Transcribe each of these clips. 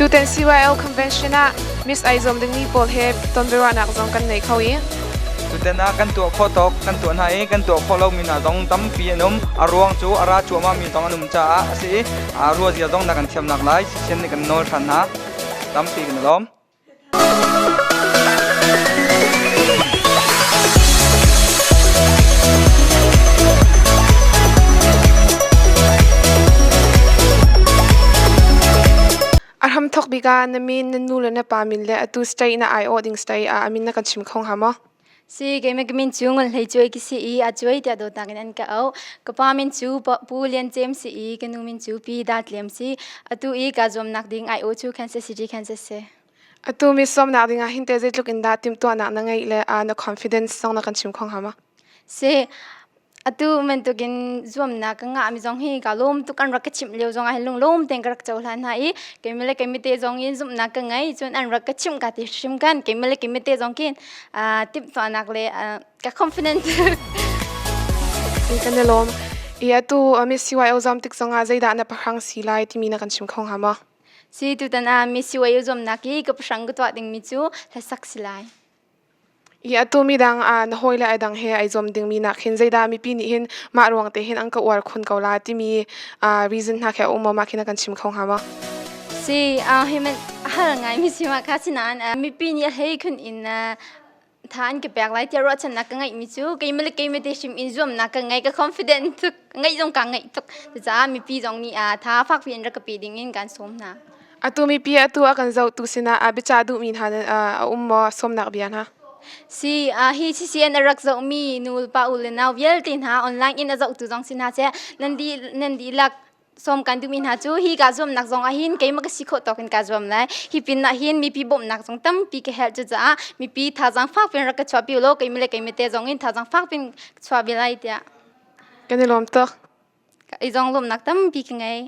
Tutan CYO convention ah Miss ai zuam dingmi pawl he tonbiaruahnak zong kan nei kho i Tutan ah kan tuah khawh tawk kan tuah hna i kan tuah khawh lomi hna zong tampi an um. A ruang cu a ra cuahmah mi zong an um caah a si i a ruazia zong na kan thiamnak lai sisian nih kan nawl ṭhan hna. Tampi kan i lawm. A hramthawk bik ah na min, na nu le na pa min le atu state na aiawh ding state ah a min na kan chim kho hnga maw? Si, keimah ka min cu Ngun Hlei Cuai ka si i a cuai tiah dawtnak in an ka auh. Ka pa min cu Pu Lian Cem si i ka nu min cu Pi Dat Liam si. Atu i kaa zuamnak ding aiawh cu Kansas City, Kansas si. Atu mi sawmnak ding ah hin te zeitluk in dah timhtuahnak na ngeih le na confidence zong na kan chim kho hnga maw? Si, atu bantukin zuamnak ka ngahmi zong hi ka lawm tuk an rak ka chimh lio zong ah hin lunglawm tein ka rak cohlan hna i keimah le keimah te zong in zumhnak ka ngei cun an rak ka chimh ka ti hrim kan keimah le keimah te zong khin timhtuahnak le ka confident. Kan i lawm. I atu Miss CYO zam tik zongah zeidah na pahrang si lai timi na kan chim kho hnga maw? Si tutan ah Miss CYO zuamnak i ka pahrang ka tuah dingmi cu hlasak si lai. I atu midang na hawile ai dang he ai zuam dingmi nak hin zeidah mipi nih hin mah ruang te hin an ka uar khun ko la timi reason hna khe a um maw mah khi na kan chim kho hnga maw? Si, hi man hal ngai mi si ma kha sinain mipi nih a hlei khun in tha an ka pek lai tiah ruahchannak ka ngeih mi cu keimah le keimah te hrim in zuamnak ka ngei ka confident tuk ngeih zong ka ngeih tuk caah mipi zong nih tha fakpi in rak ka pe ding in kan sawm hna. Atu mipi atu a kan zohtu sinah a biacah duhmi hna a um maw sawmnak bia hna? Si, hi CCN a rak zohmi nu pa u le nau vialte hna online in a zohtu zong si hna seh nan di nan dihlak sawm kan duhmi hna cu hi ka zuamnak zong ah hin keimah ka si khawh tawk in ka zuam lai hi pin ah hin mipi bawmhnak zong tampi ka helh cucaah mipi thazaang fak pin rak ka chuahpi law keimah le keimah te zong in thazaang fak pin chuah ve lai tiah Kan i lawm tuk. I zong lawmhnak tampi ka ngei.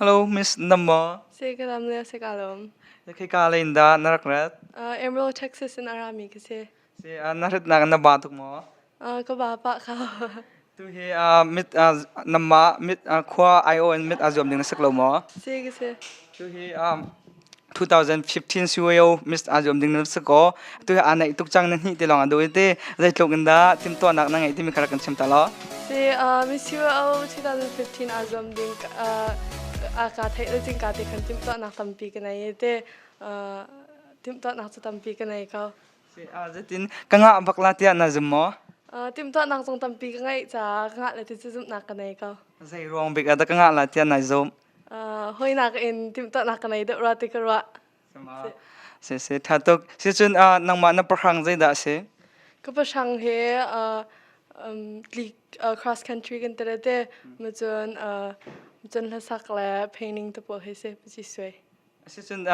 Hello, Miss Namma. Se ka lam le se ka lom. Khi ka lein da na rak rat. Emerald, Texas in arami ka si. Si na ritnak na ba tuk maw? Ka ba pah kho. Tu hi mit namah mit khua IO in mit a zuam ding na sak lo maw? Si ka si. Tu hi 2015 CUO Miss a zuam ding na sak ko. Tu hi a naih tuk cang na hnih te lawng a duh te zeitluk in dah timtuahnak na ngeih timi kha rak kan chim ta law. Si Miss CUO 2015 a zuam ding a ka theih le cing ka te khan timtuahnak tampi ka nei te timtuahnak cu tampi ka nei ko. Zeitin ka ngah bak la tiah na zum maw? Timhtuahnak zong tampi ka ngeih caah ka ngah le ti cu zumhnak ka nei ko. Zei ruang bik ah dah ka ngah la tiah nai zum? Hawinak in timhtuahnak ka nei deuh rua ti ka ruah. Si si tha tuk. Si cun nangmah na pahrang zeidah a si? Ka pahrang he tlik cross country kan tere te macun cun hlasak le painting te pawl he si paci suai. Asicun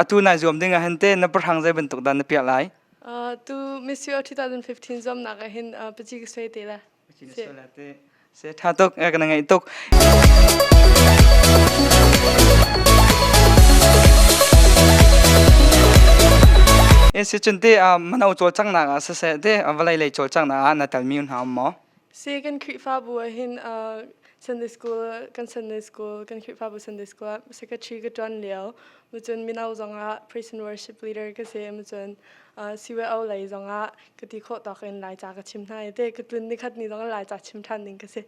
atu nai zuam ding ah hin te na pahrang zei bantuk dah na piah lai? Tu Miss UO 2015 zuamnak ah hin paci ka suai te la. Paci na suai la te. Se tha tuk ka na ngaih tuk. E si cun te mano cawlcanghnak ah siseh te vawlei lei cawlcanghnak ah na telmi hna um maw? Si kan Khrihfabu ah hin Sunday school kan Sunday school kan Khrihfabu Sunday school ah secretary ka ṭuan lio cun mino zongah praise and worship leader ka si cun CYO lei zongah ka ti khawh tawk in Laica ka chim hna i te ka tlun nikhat ni zong Laica chim ṭhan ding ka si.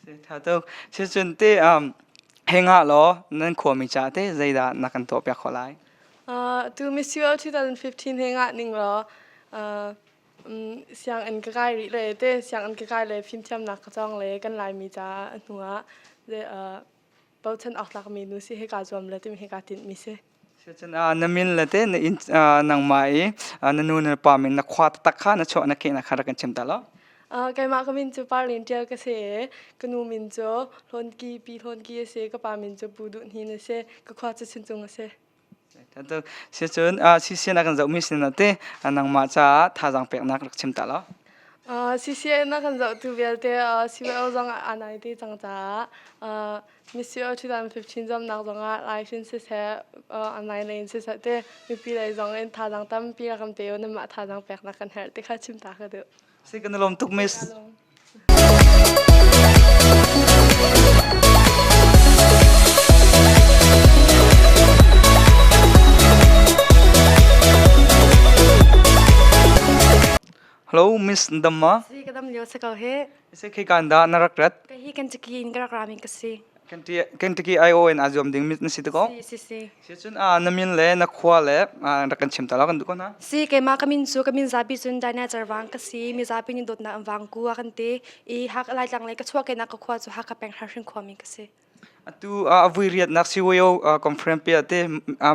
Si tha tuk. Si cun te hei ngah law nan khuami ca te zeidah na kan tuah piak khawh lai? Tu Miss CYO 2015 he ngah ning law Sianginn ka kai rih le te sianginn ka kai le fimthiamnak ka cawng le kan Laimi caah a hnu ah bochan awk tlakmi nu si hi kaa zuam le timi hi kaa tinhmi si. Cun na min le te na inn nangmah i na nu na pa min na khua taktak kha na chuah na kehnak kha rak kan chim ta law. Keimah ka min cu Parlin Ṭial ka si i ka nu min cu Hlawn Ki Pi Hlawn Ki a si, ka pa min cu Pu Duh Hnin a si, ka khua cu Chuncung a si. Sicun CCN a kan zohmi sinah te nangmah caah thazaang peknak rak chim ta law. CCN a kan zohtu vialte CYO zong aa nai te cang caah Missio 2015 zuamnak zongah live in siseh, online lei in siseh te mipi lei zong in thazaang tampi rak kan pe u nanmah thazaang peknak kan herh ti kha chim ta ka duh. Si kan i lawm tuk Miss. Hello Miss Ndamma. Si ka dam lio sa ko he. Si khi kan da na rak rat. Ka hi kan chiki in ka rak rami ka si. Kentucky IO in aa zuam ding na si ko? Si, si, si. Si cun na min le na khua le rak kan chim ta la kan duh ko hna. Si, keimah ka min cu ka min zapi cun Dina Cervang ka si. Mi zapi nih dawtnak an vang ku a kan ti. I hak Laitlang le ka chuah kenak ka khua cu Hakha peng Hranhring khuami ka si. Atu a vui riatnak CYO conference pe te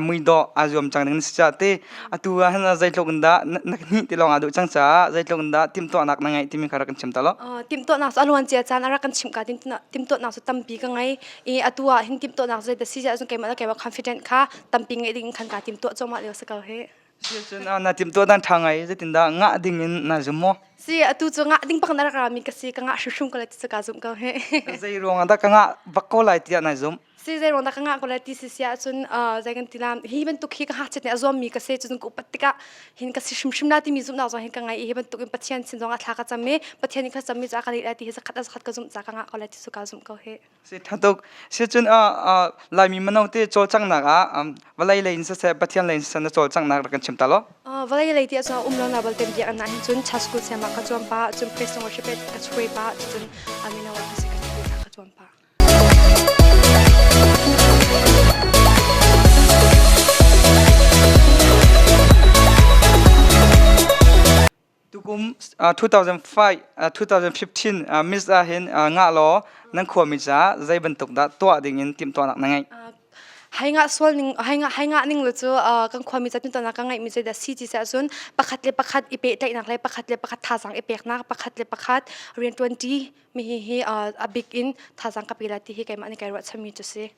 muidawh aa zuam cang ding na si ca te atu ah hin zeitluk in dah na hnih ti lawng aa duh cang caah zeitluk in dah timhtuahnak na ngeih timi kha rak kan chim ta lo. Timhtuahnak cu a luan cia caan a rak kan chimh ka timhtuahnak cu tampi ka ngei i atu ah hin timhtuahnak zei da si ahcun keimah le keimah confident kha tampi ngeih ding in khan kaa timtuah cuahmah lio si ko hi. Si cun na timhtuah dan ṭha ngai zeitindah ngah ding in na zum maw? Si atu cu ngah ding bak na rak rami ka si ka ngah hrimhrim ko lai ti cu kaa zumh ko hi. Zei ruangah dah ka ngah bak ko lai tiah nai zumh? Si zei ruang dah ka ngah ko lai ti si si ahcun zei kan ti la hi bantuk hi ka ngakchiat nih a zuammi ka si cun ka upat tikah hin ka si hrimhrim la timi zumhnak zong hin ka ngei i hi bantuk in Pathian sin zong ah thla ka cam i Pathian nih ka cammi cu a ka leh lai ti hi zakhat a zakhat ka zumh ca ka ngah ko lai ti cu kaa zumh ko hi. Si tha tuk. Si cun Laimi mino te cawlcanghnak ah vawlei lei in siseh Pathian lei in siseh na cawlcanghnak rak kan chim ta law. Vawlei lei ti ahcun um lo na balte biak na hin cun church school siam ah ka zuam pa cun praise and worship ka chuai pa cun amino ka si ka zuam pa. Tukum 2005 2015 Miss ah hin ngah law nan khuami caah zei bantuk dah tuah ding in timhtuahnak na ngeih? Hai ngah sual ning hai ngah hai ngah ning lo cu kan khuami ca timhtuahnak ka ngeihmi cu dah si ti si ahcun pakhat le pakhat i pehtlaihnak le pakhat le pakhat thazaang i peknak pakhat le pakhat rianṭuanṭi mi hi hi a bik in thazaang ka pe lai ti hi keimah nih kai ruahchanmi cu si.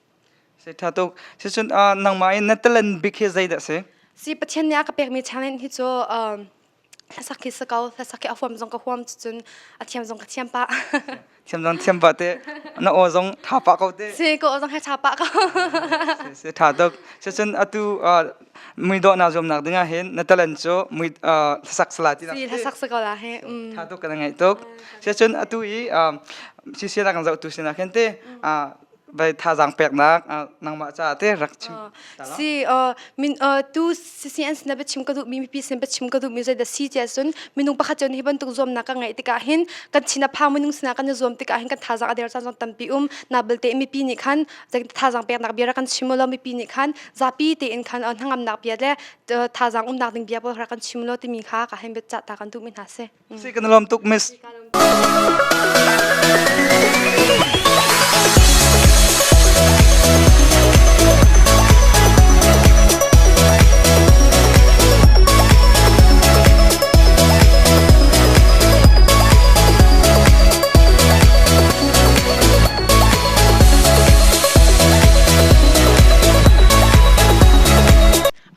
Si tha tuk. Sicun nangmah in na talent bik hi zeidah si? Si Pathian nih a ka pekmi talent hi cu hlasak hi si ko. Hlasak hi a huam zong ka huam cun a thiam zong ka thiam pah. Thiam zong thiam pah te. Na aw zong tha pah ko te. Si ka aw zong he tha pah ko. Si tha tuk. Sicun atu muidawh naa zuamnak ding ah hin na talent cu mui hlasak sala ti Si hlasak si ko la he. Tha tuk kan ngaih tuk. Sicun atu i sisian kan zohtu sinah khin te vai thazaang peknak nangmah caah te rak chim si min tu CCN sin na biachim ka duh mi mipi sin biachim ka duh mi zei da si tia cun minung pakhat cun hi bantuk zuamnak ka ngeih tikah hin kan chin a phang minung sinah kan i zuam tikah hin kan thazaang a der caan zong tampi um na belte mipi nih khan thazaang peknak bia rak kan chim lo mipi nih khan zapi tein khan hnangamnak bia le thazaang umnak ding bia pawl rak kan chim lo timi kha ka hen biacah ta kan duh mi hna si Si kan lawm tuk miss.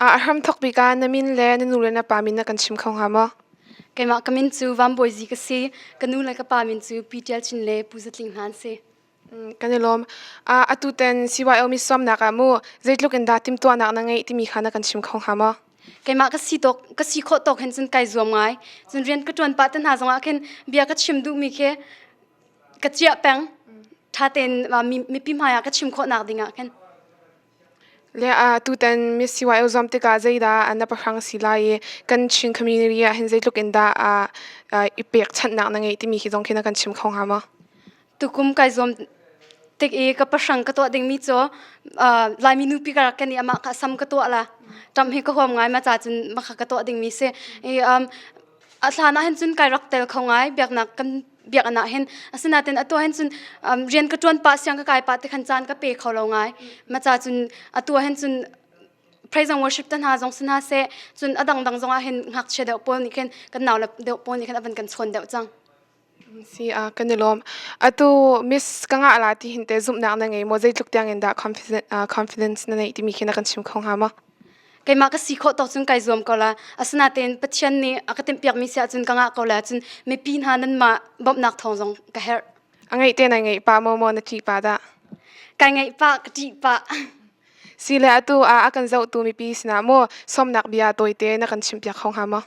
A hramthawk bik ah na min le na nu le na pa min na kan chim kho hnga maw? Keimah ka min cu Van Bawi Zi ka si. Ka nu le ka pa min cu Pi Ṭial Chin le Pu Za Tling hna an si. Kan i lawm. Atu ten CYO mi sawmnak ah mu zeitluk in dah timhtuahnak na ngeih timi kha na kan chim kho hnga maw? Keimah ka si tawk ka si khawh tawk hin cun kai zuam ngai. Cun rian ka ṭuan pah te hna zongah khin bia ka chim duhmi khi ka ciah peng. Ṭha tein mipi hmai ah ka chim khawhnak ding ah khin. Le tutan Miss CYO zuam tikah zeidah na pahrang si lai i kan Chin community ah hin zeitluk in dah i pekchanhnak na ngeih timi hi zong khi na kan chim kho hnga maw? Tukum kai zuam tik i ka pahrang ka tuah dingmi cu Laimi nupi ka rak ken i amah kha sam ka tuah la. Ṭam hi ka huam ngai ma ca cun maka ka tuah dingmi si. I a hlan ah hin cun kai rak tel kho ngai biaknak kan biakinn ah hin asinain atu ah hin cun rian ka ṭuan pah siang ka kai pah te khan caan ka pe kho lo ngai ma ca cun atu ah hin cun praise and worship te hna zong si hna seh cun a dangdang zong ah hin ngakchia deuh pawl nih khin kan nau le deuh pawl nih khin a van kan chawn deuh cang Si a kan i lawm. Atu Miss ka ngah la ti hin te zumhnak na ngei maw zeitluk tiang in dah confidence na neih timi khi na kan chim kho hnga maw? Keimah ka si khawh tawk cun kai zuam ko la. Asinain Pathian nih a ka timhpiakmi si ahcun ka ngah ko la cun mipi hna nanmah bawmhnak thawng zong ka herh. A ngeih te na ngeih pa maw maw na ṭih pa dah? Kai ngaih pah, ka ṭih pah. Si le atu ah a kan zohtu mipi sinah maw sawmnak bia tawite na kan chimpiak kho hnga maw?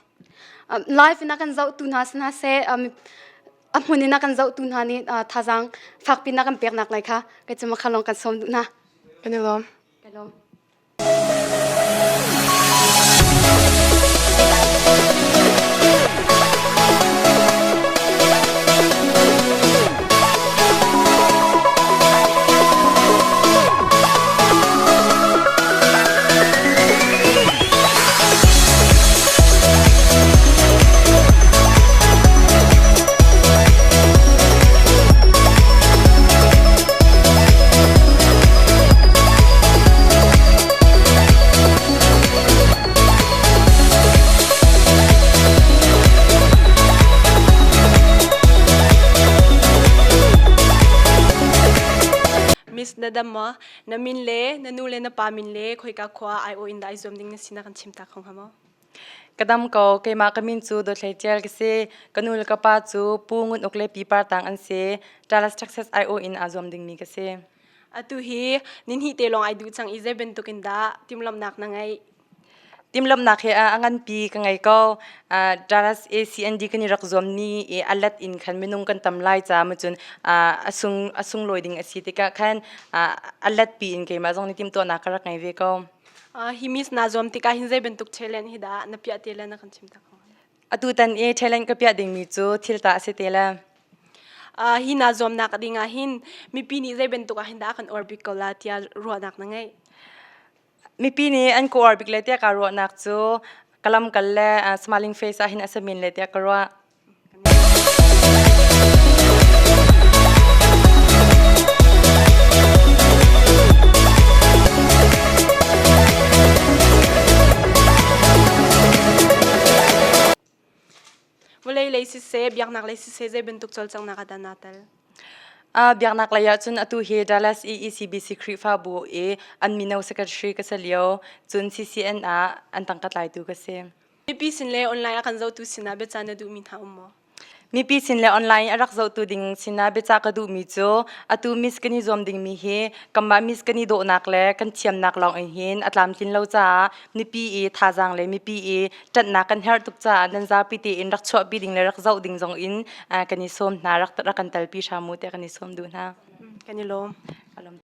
Live in a kan zohtu hna si hna seh, a hmun in a kan zohtu hna nih thazaang fakpi na kan peknak lai kha kei cu makha lawng kan sawm duh hna. Kan i lawm. Ka lawm. Miss na dam maw? Na min le na nu le na pa min le khoika khua aiawh in dah i zuam ding na si na kan chim ta kho hnga maw? Ka dam ko. Keimah ka min cu Dawthlei Tial ka si. Ka nu le ka pa cu Pu Ngun Uk le Pi Par Tang an si. Dallas, Texas aiawh in aa zuam dingmi ka si. Atu hi nihnih te lawng ai duh cang i zei bantuk in dah timhlamhnak na ngeih? Timhlamhnak hi a nganpi ka ngei ko. Dallas ACND kan i rak zuammi i a let in khan minung kan tam lai ca cun a sung a sunglawi ding a si tikah khan a let pi in keimah zong nih timhtuahnak ka rak ngei ve ko. Hi miss naa zuam tikah hin zei bantuk talent hi dah na piah te le na kan chim ta kho? Atutan i talent ka piah dingmi cu thil tah a si te le. Hi naa zuamnak ding ah hin mipi nih zei bantuk ah hin dah kan uar bik ko la tiah ruahnak na ngeih? Mipi nih an ka uar bik le tiah kaa ruahnak cu ka lamkal le smiling face ah hin a si men le tiah ka ruah. Vawlei lei siseh, biaknak lei siseh zei bantuk cawlcanghnak ah dah naa tel? Biaknak lei ahcun atu hi Dallas i ECBC Khrihfabu i an mino secretary ka si lio, cun CCN ah an tangka tlaitu ka si. Mipi sin le online a kan zohtu sinah biacah na duhmi hna um maw? Mipi sin le online a rak zohtu ding sinah biacah ka duhmi cu atu Miss kan i zuam dingmi hi kanmah Miss kan i dawhnak le kan thiamnak lawng in hin a tlamtlin lo caah mipi i thazaang le mipi i ṭanhnak kan herh tuk caah nan zapi tein rak chuahpi ding le rak zoh ding zong in kan i sawm hna rak rak kan telpi hram u tiah kan i sawm duh hna. Kan i lawm. Ka lawm.